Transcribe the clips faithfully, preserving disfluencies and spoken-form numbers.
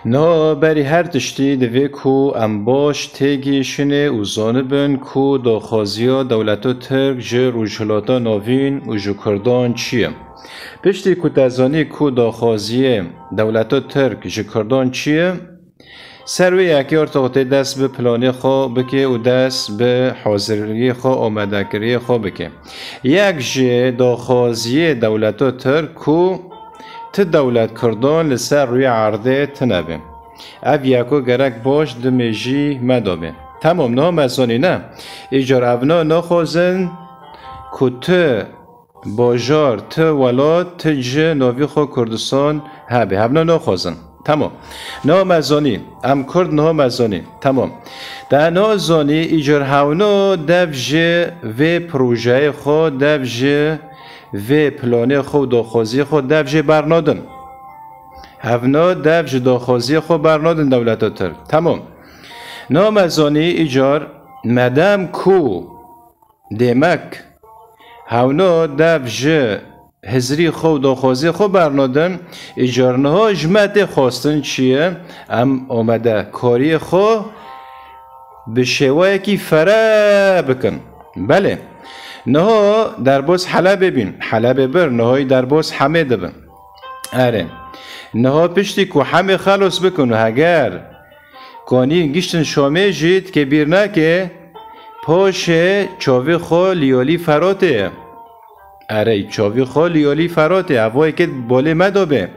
Niha berî her tiştî divê ku em baş têgihîşinê û zanibin ku daxwaziya dewleta Tirk ji Rojhilata Navîn û ji Kurdan çi ye. Piştî ku te zanî ku daxwaziyê dewleta Tirk ji Kurdan çi ye, ser wê yekê ortoq tê dest bi planê xwe bike û dest bi haziriyê xwe, amadekiriyê xwe bike. Yek ji daxwaziyê dewleta Tirk ku ti dewlet Kurdan li ser rûyê erdê tine be. Ev yeko gerek baş di mêjî me de be. Temam, niha me zanî ne. Îcar evna naxwazin ku ti bajar, ti welat, ti cih navî xwe Kurdistan hebe. Hevna naxwazin. Temam. Niha me zanî. Em Kurd niha me zanî. Temam. Te niha zanî îcar hevna dev ji vê projeyê xwe, dev ji vê planê xwe û daxwaziyê xwe dev jê bernadin. Hevna dev ji daxwaziyê xwe bernadin dewleta Tirk. Temam. Niha me zanî îcar medem ku demek hevna dev ji hizirî xwe û daxwaziyê xwe bernadin, îcar niha ji me tê xwestin çi ye? Em amadekariyê xwe bi şêweyekî fere bikin. Belê. Niha derbas Helebê bîn. Helebê bir, niha yî derbas Hemê dibin. Erê. Niha piştî ku Hemê xelos bikin û heger kanîn giştin Şamê jî dike bîr nake, paşê çavê xwe li yolî Feratê ye. Erê, çavî xwe li yolî Feratê, ev wayekê bolê me dabe.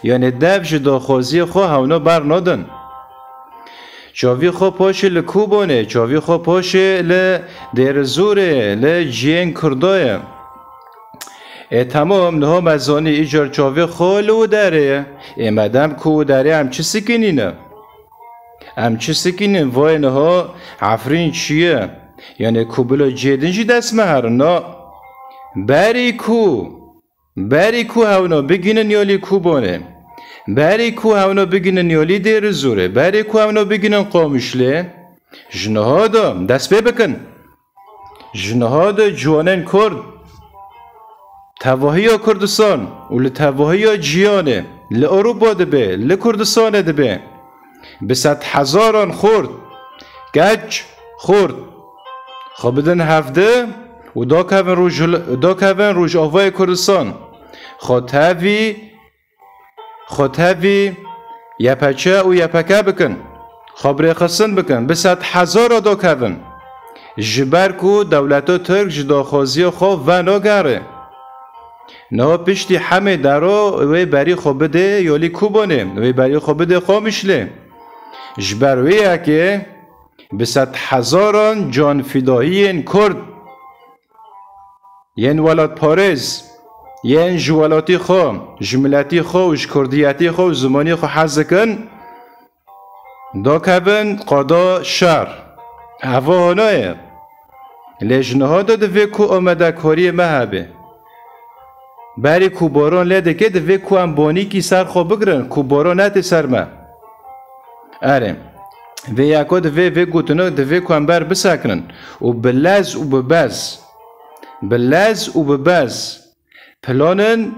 Yanê dev ji daxwaziyê xwe hewna bernadin. Çavî xwe paşê li Kobanê, çavî xwe paşê li Dêrizorê, li ciyên Kurda ye. Ê temam, niha me zanî îcar çavê xwe li Widerê ye. Ê medem ku Widerê em çi sikînîne? Em çi sikînin vay niha Efrîn çi ye? Yanê ku bila cihê din jî dest me herin na. Berî ku, berî ku hewna bigînin yolî Kobanê. Berî ku hewna bigînin yolî Dêrizorê. Berî ku hewna bigînin Qamişlê. Ji niha de dest pê bikin. Ji niha de ciwanên Kurd tevahiya Kurdistan û li tevahiya cîhanê, li Ewropa dibe, li Kurdistanê dibe, bi sedhezaran xort, keç, xort, xwe bidin hevdi û dakevin roj-, dakevin Rojavayê Kurdistan, xwe tevî Xwe tevî Y P Ç û Y P K bikin. Xwe bi rêxistin bikin. Bi sedhezara dakevin. Ji ber ku dewleta Tirk ji daxwaziya xwe venagere. Niha piştî Hemê dero wê berî xwe bidê yolî Kobanê, wê berî xwe bidê Qamişlê. Ji ber wê yekê bi sedhezaran canfidahiyên Kurd yên welatparêz, yên ji welatî xwe, ji miletî xwe û ji kurdiyetî xwe û zimanî xwe hez dikin, dakevin qada şer. Heva hona ye. Lê ji niha de divê ku amadekariyê me hebe. Berî ku baran lê dike, divê ku em bonîkî ser xwe bigirin, ku baran nete ser me. Erê. Vê yeko divê, vê gotine divê ku em ber bisekinin û bi lez û bi bez, bi lez û bi bez planin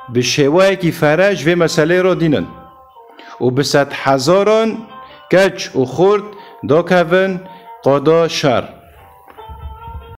bi şêweyekî fere ji vê meseleyê re dînin û bi sedhezaran keç û xort dakevin qada şer.